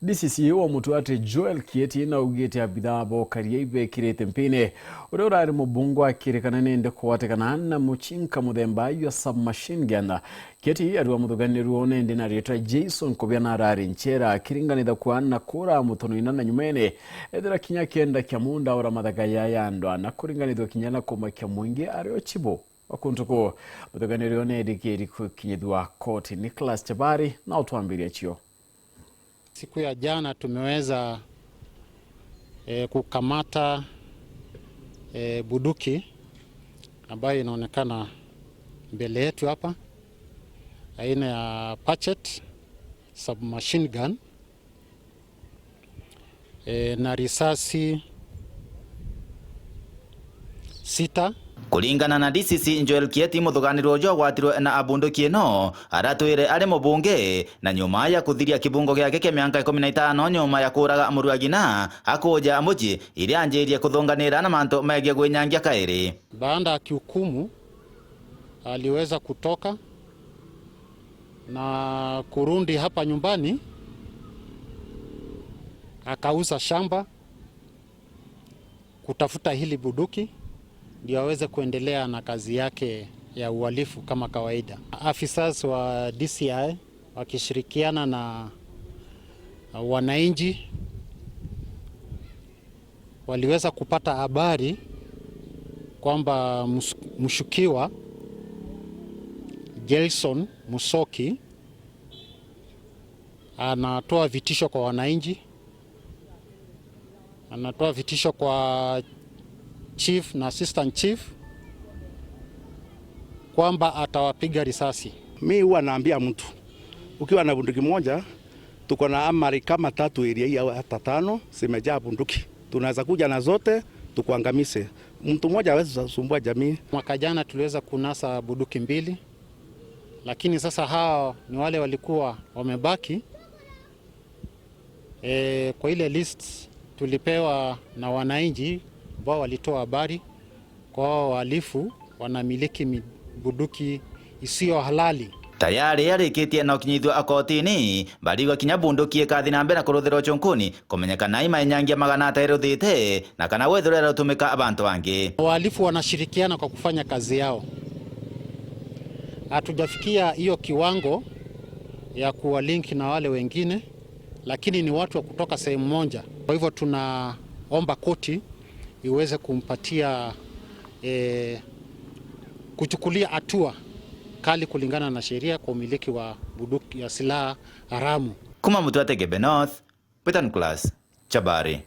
DCC wa Mutuati Joel Kieti na ugite abithaa bokaria ibekirite mpini uria urari mubungu akirikana nende kuwatikana na muchinka muthemba ya submachine gun. Kieti ariwa muthuganirwo nende na ritwa Jason Kobia na arari nchera akiringanitha kwa na kura mutonoina na nyumene ethira kinya kenda kia munda ura mathaka ya yandwa na kuringanithwa kinya na kumakia mwingi ario chibo wakuntuku muthuganirwo nende kiri kukinyithwa koti. Nicholas Chabari na utwambiria chio. Siku ya jana tumeweza kukamata buduki ambayo inaonekana mbele yetu hapa, aina ya Pachet submachine gun na risasi 6. Kulingana na DCC Joel Kieti, muthuganirwo ucio agwatirwe na abunduki ino aratwire ari mubunge na nyuma ya kuthiria kibungo giake kia miaka 15 nyuma ya kuraga muruagina akuja muci iria anjirie kuthunganira na mantu megie gwinyangia kairi. Baada ya kihukumu aliweza kutoka na kurundi hapa nyumbani, akauza shamba kutafuta hili bunduki ndio aweze kuendelea na kazi yake ya uhalifu kama kawaida. Afisas wa DCI wakishirikiana na wananchi waliweza kupata habari kwamba mshukiwa Gelson Musoki anatoa vitisho kwa wananchi, anatoa vitisho kwa chief na assistant chief kwamba atawapiga risasi. Mi huwa naambia mtu ukiwa na bunduki moja, tuko na amari kama 3 area hii au hata 5 zimejaa bunduki, tunaweza kuja na zote tukuangamise. Mtu mmoja hawezi kusumbua jamii. Mwaka jana tuliweza kunasa bunduki 2, lakini sasa hao ni wale walikuwa wamebaki. Kwa ile list tulipewa na wananchi ambao walitoa habari kwa wahalifu wanamiliki bunduki isiyo halali. Tayari arikitie na ukinyithio akotini barigwa kinya bunduki ikathi na mbere na kuruthirwo chunkuni kumenyekana imainyangia magana atairuthite na kana wethurera utumika abantu angi. Wahalifu wanashirikiana kwa kufanya kazi yao. Hatujafikia hiyo kiwango ya kuwalink na wale wengine, lakini ni watu wa kutoka sehemu moja. Kwa hivyo tunaomba koti iweze kumpatia kuchukulia hatua kali kulingana na sheria kwa umiliki wa bunduki ya silaha haramu. Kuma Mutuate Gebe North, Peter Nicholas Chabari.